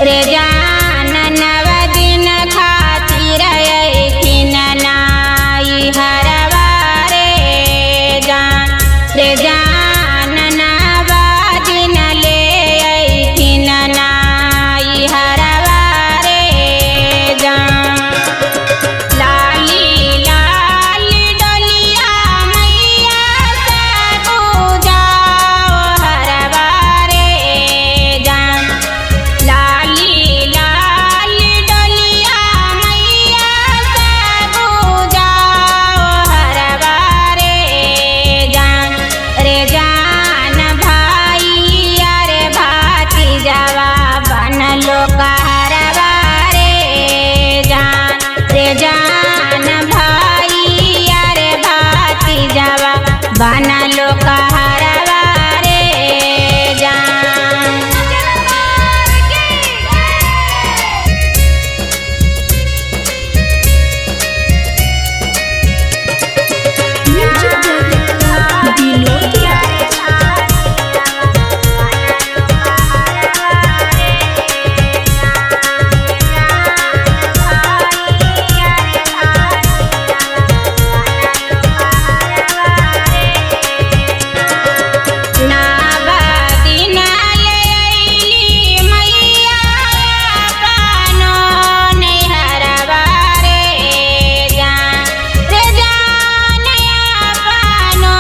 रे जान नव दिन खातिर अइथिन नाई हरवा रे जान रे जान नव दिन ले अइथिन नाई हरवा रे जान। लाली लाली डोलिया मैया से पूजाओ हरवा रे जान। लाली लाली डोलिया मैया से पूजाओ हरवा रे जान। रे जान भाई अरे भातीजावा बनलो कहरवा रे जान। रे जान भाई अरे भातीजावा बनलो कहरवा रे जान। म्यूजिक डायरेक्टर विनोद राज। नावा दिन ले अइली मैया पानो नैहरवा रे जान। रे जान पानो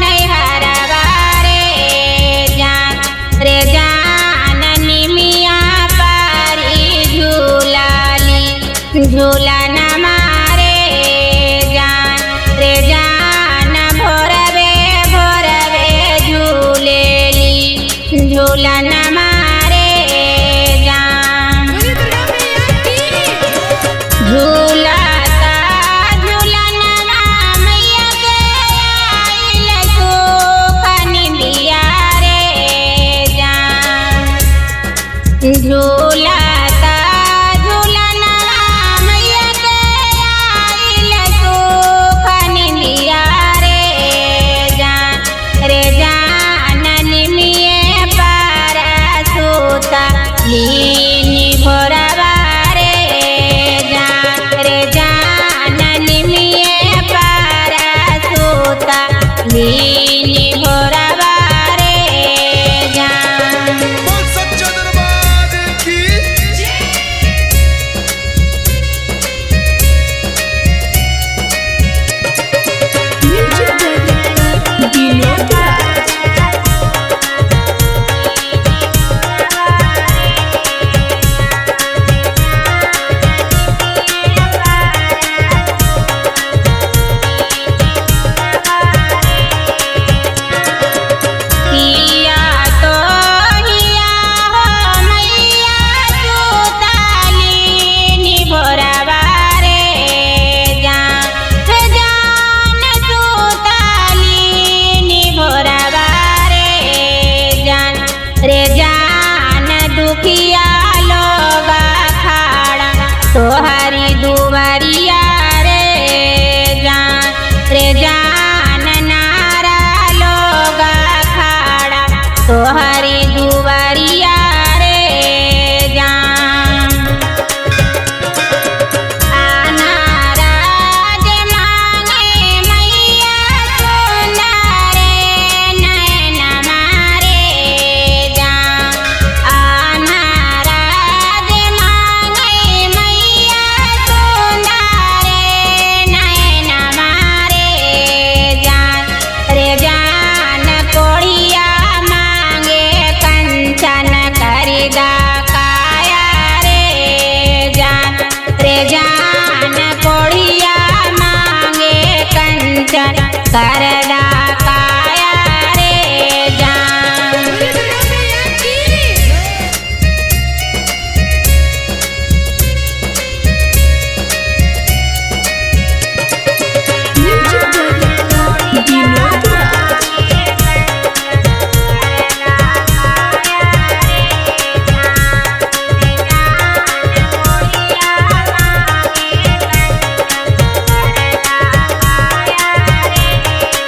नैहरवा रे जान। रे जान निमिया पारी झूलाली झूला न मारे जान। रे जान भोरवे भोरवे झूलेली झूला न मारे जान। बोलिए दुर्गा मैया की। झूलता झूलनवा मैया के आइल सुख निंदिया रे जान। झूलता झूलनवा मैया के आइल सुख निंदिया रे जान। रे जान निमिये पार सूता लीनी भोरवा रे जान। रे जान निमिये पार सूता लीनी भोरवा रे जान। बोल सच्चा दरबार की। म्यूजिक डायरेक्टर विनोद राज। किया तो हिया हो मैया सुताली निभोरवा रे जान। रे जान सुताली निभोरवा रे जान। रे जान दुखिया लोग खाड़ा तोहरी दुआरिया रे जान। रे जान नारा लोग खाड़ा तोहरी दुआरिया रे जान। अनाराज मांगे मैया सुंदरे नैन मारे जान। अनाराज मांगे मैया सुंदरे नैन मारे जान। रे जान कोढ़िया मांगे कंचन करिदा काया रे जान। रे जान कोढ़िया मांगे कंचन करदा काया रे जान। बोलिए दुर्गा मैया की। म्यूजिक डायरेक्टर विनोद राज। Yeah.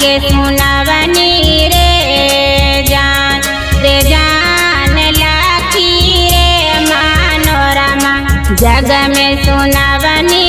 के सुनावनी रे जान, रे जान लाखी रे मनोरमा जग में सुनावनी।